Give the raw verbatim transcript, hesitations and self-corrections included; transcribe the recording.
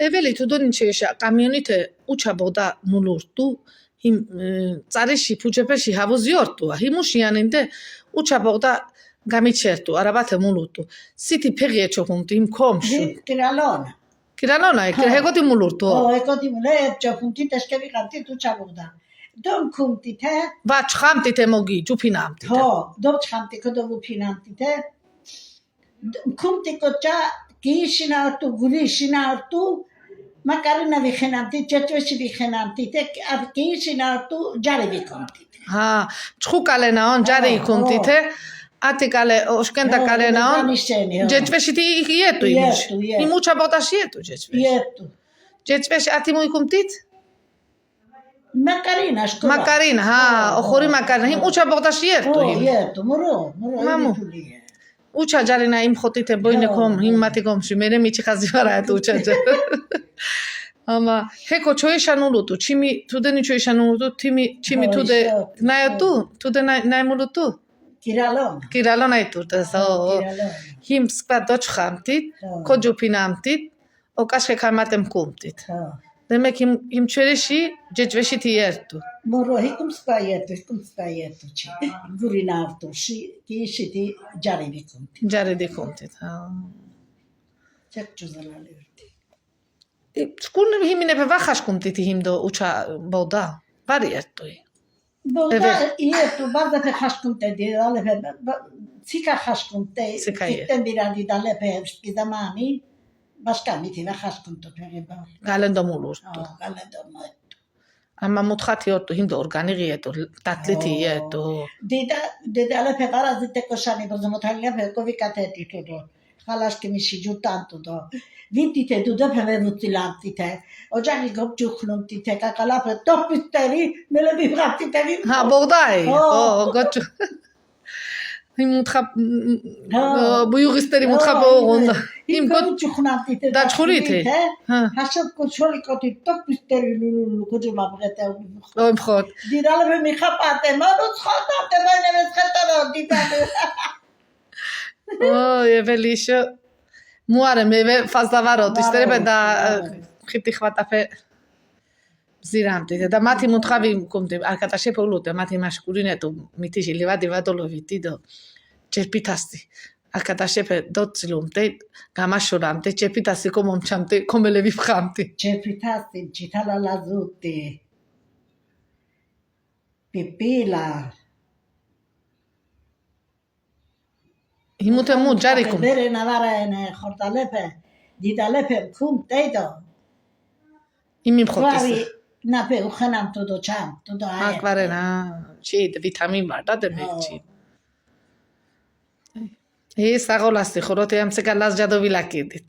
ეველი თუდონი ჩეშა კამიონითე უჩა ბოღდა მულურტუ, ჰიმ წარიში ფუჩეფეში ჰავუზიორტუ, ჰიმუშიანინდე უჩა ბოღდა გამიჩერტუ, არაბათე მულურტუ. სითი ფეგიე ჩოხუმტი ჰიმ კომშუ. კირალონა. კირალონა, ეკ- ჰეკოთი მულურტუ. ო, ეკოთი მულე, ეფ ჩოხუმტი, ტეშკევი ყანტი, უჩა ბოღდა. დომ ქუმტი თე. ვა ჩხამტი თე მოგი, ჯუფინამტი თე. ო, დომ ჩხამტი, ქო დომ ვუფინამტი თე. ქუმტი კოჩა, გიიშინა ართუ, გულიიშინა ართუ, მაკარინა ვიხენამთი, ჯეჭვეში ვიხენამთი, თე, აბ გიიშინა ართუ, ჯარი ვიქუმთი. ჰა, ჩხუ კალენაონ, ჯარი ო, იქუმთი, ო. თე, ათი კალე, ოშკენდა ო, კალენაონ, ო, ჯეჭვეში თი იეტუ იმუში. იეტუ, იეტუ. იმუჩა ბოღდაში იეტუ ჯეჭვეში. იეტუ. ჯეჭვეში ათი მუიქუმთით? მაკარინა, შკოლა. მაკარინა, ჰა, ო, ოხორი ო, მაკარინა. ჰიმ ო. უჩა ბოღდაში იეტუ, ო, იმ. იეტუ, მურო, მურო, მამუ. ܝეტუ, იე. უჩა ჯარინა იმხოთი თე ბოინე ო, კომ, ო. ჰიმ მათი კომში, მერე მიჩი ხაზი ვარა ეტ უჩა ჯა. ამა, ჰეკო ჩოიშანულუტუ, ჩიმი, თუდენი ჩოიშანულუტუ, თიმი, ჩიმი ო, თუდე, ისო. ნაიოტუ, თუდე ნაი, ნაიმულუტუ? კირალონა. კირალონა იტურტას, ო, ო, ო. კირალონა. ჰიმ სპა დოჩხამთით, ო. ქოჯუფინამთით, ოკაშ ხე ქამატემ ქუმთით. ო. დემეკ ჰიმ, ჰიმ ჩვერიში, ჯეჭვეში თი იეტუ. მურო, ჰიკუმ სპა იეტუ, ჰიკუმ სპა იეტუ ჩი. გურინა ართუ, ში, გიიში თი ჯარი ვიქუმთით. ჯარი ვიქუმთით, ჰა. ჩეკ ჯუზალალი ვერტი. ი, სკული ჰიმინეფე ვა ხაშკუმტი თი ჰიმ დო უჩა ბოღდა. ვარი ეტუი. ბოღდა ევე. იეტუ, ბარდაფე ხაშკუმტე დი, ალეფე, ბა, ბა, ციკა ხაშკუმტე, ციკა იე. ციკტე მირადი დალეფე ევსკი ზამანი, ბაშკა მითი ვა ხაშკუმტო ფერება. გალენდო მულურტუ. ო, გალენდო მულურტუ. ამა მუთხათი ორტუ, ჰიმ დო ორგანი ღიეტუ, დათლითი ო. იეტუ. დიდა, დიდა ალეფე ყარაზი ტეკოშანი, ბოზო მოთალია ფე კოვიკათე ეტიტუ დო. ხალაშკიმი ში ჯურტანტუ დო. ვიტი თე დუდა ფე ვემუცილანტი თე. ოჯახი გობ ჯუხნუნტი თე, კაკალაფე, ტოპისტერი, მელე ვიბრანტი თე, ვიმ- ჰა, ბოღდაი. ო. ო, გოჩუ. ჰიმ მუთხა, მ, მ, ო. ო, ბუიუღისტერი მუთხა ო, ბოღუნ. ჰიმ, ჰიმ ჰიმ გო- გოჩუ ხნანტი თე, დაჩხური თე. დაჩხური თე. ჰა. ჰაშოთ კოჩოლი კოთი ტოპისტერი ლულულუ, ქოჯო მაბღეტე. ო, მხოთ. დილალე მიხა პატე, მანუ ცხოტა, ტე მაინე მესხეტა, დიდა. ო, ე ველიშო. მუარე, მე ვე ფაზა ვარო, ისტერებე და, ვარო. ე, ხიტი ხვატაფე მზირამდი და მათი მუთხავი მქონდი, არქატაშე ფოლოდე, მათი მაშკურინე თუ მითიში ლივადი ვადოლო ვიტი დო. ჯერპითასტი. არქატაშე ფე დოცილუმდე, გამაშურამდე, ჯერპითასი კომომჩამდე, კომელე ვიფხამდი. ჯერპითასი, ჯითალა ლაზუტი. პიპილა. იმუთე მუ ჯარი ქუმ. ბერე ნავარაენე ხორტალეფე, დიდალეფე ქუმ ტეიდო. იმი მხოტის. კვარი ნაფე უხანამ თუდო ჩამ, თუდო აე. აკვარენა, ჩი ვიტამინ ვარ და დე ო. მერჩი. ე საღოლასი ხოროთე ამცეკა ლაზჯადო ვილაკიდით.